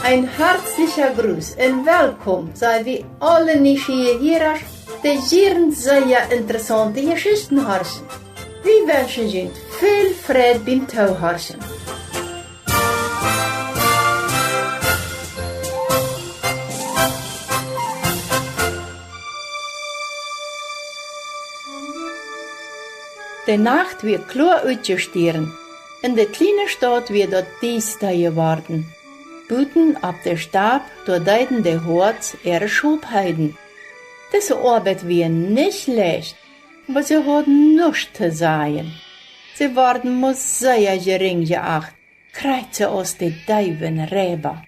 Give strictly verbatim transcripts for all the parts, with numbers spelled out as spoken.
Een hartlicha Gruss un welkom sent wie aule nieschieje Hierasch, dee jieren sea interessaunte Jeschichten horchen. Wie wenschen junt väl Freid biem Toohorchen. De Nacht wia kloa utjestieet, un de kjliene Staut wia daut diesta jeworden. Buten opp de Stap, doa deeden de Hoads äare Schop heeden. Dise Oabeit wia nich leicht, oba see hauden nuscht to sajen. See worden mau sea jerinj jeacht, krakjt soo aus de Deew un Reiba.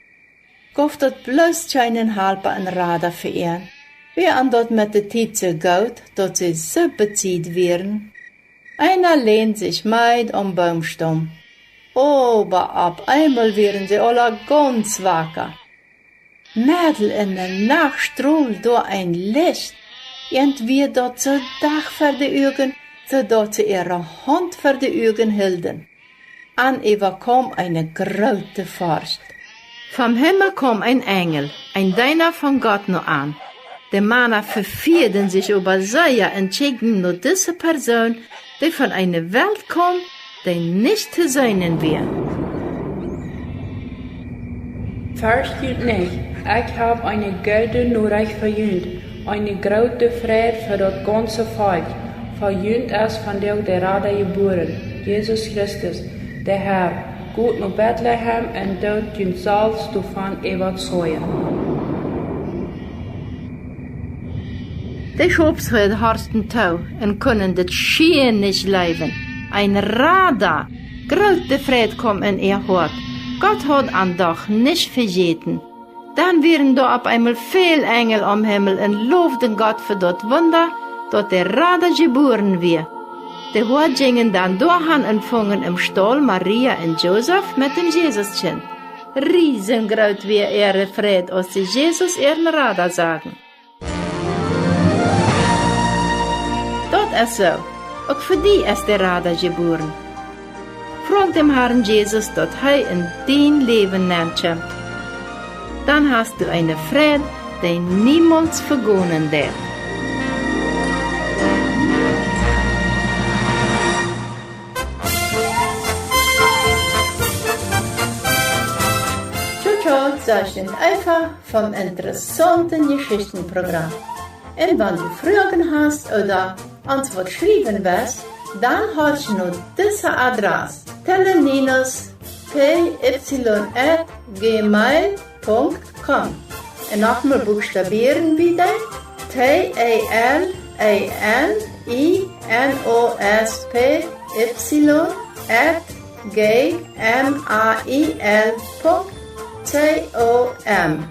Gauf daut bloos kjeenen Halpa un Rada fa an, wia an daut met de Tiet soo goot, daut see soo beziet wieren. Eena länd sikj meed aum Boomstaum. Oba opp eemol wieren see aula gaunz waka. Medden enne Nacht strold doa een Licht. An wia daut soo dach ver de Uagen, soo daut see äare Haunt ver de Uagen hilden. An äwa kaum eene groote Forcht. Vom Himmel kaum een Enjel, een Deena von Gott, no an. De Mana vefieeden sikj oba sea un kjikjten no dise Persoon, dee von eene Welt kaum, dee nich to seenen wia. Fercht junt nich, ekj hab eene goode Norecht fa junt, eene groote Freid fa daut gaunze Volkj. Fa junt es vondoag de Rada jebuaren, Jesus Christus, de Herr. Got no Betlehem un doot junt selfst doavon äwazeien. De Schopshoads horchten too un kunnen daut schia nich jleewen. Een Rada! Groote Freid kaum en äa Hoat. Gott haud an doch nich vejäten. Dan wieren doa opp eemol väl Enjel aum Himmel un lowden Gott fa daut Wunda, daut de Rada jebuaren wia. De Hoads jinjen dan doahan un fungen em Staul Maria un Josef met däm Jesuskjind. Riesengroot wia äare Freid, aus see Jesus, äaren Rada, sagen. Daut es soo. Uk fa die es de Rada jebuaren. Froag däm Harn Jesus, daut hee en dien Läwen nenkjemt. Dan hast du eene Freid, dee niemols vegonen deit. Tjo, tjo, sajcht Eva vom interessaunten Jeschichtenprogram. Un wan du Froagen hast ooda ons waut schriewen west, dan horch no dise Adress: teleninos py at gmail punkt com. Un nochmol buchstabieren wie dee: T E L E N I N O S P Y at G M A I L punkt C O M.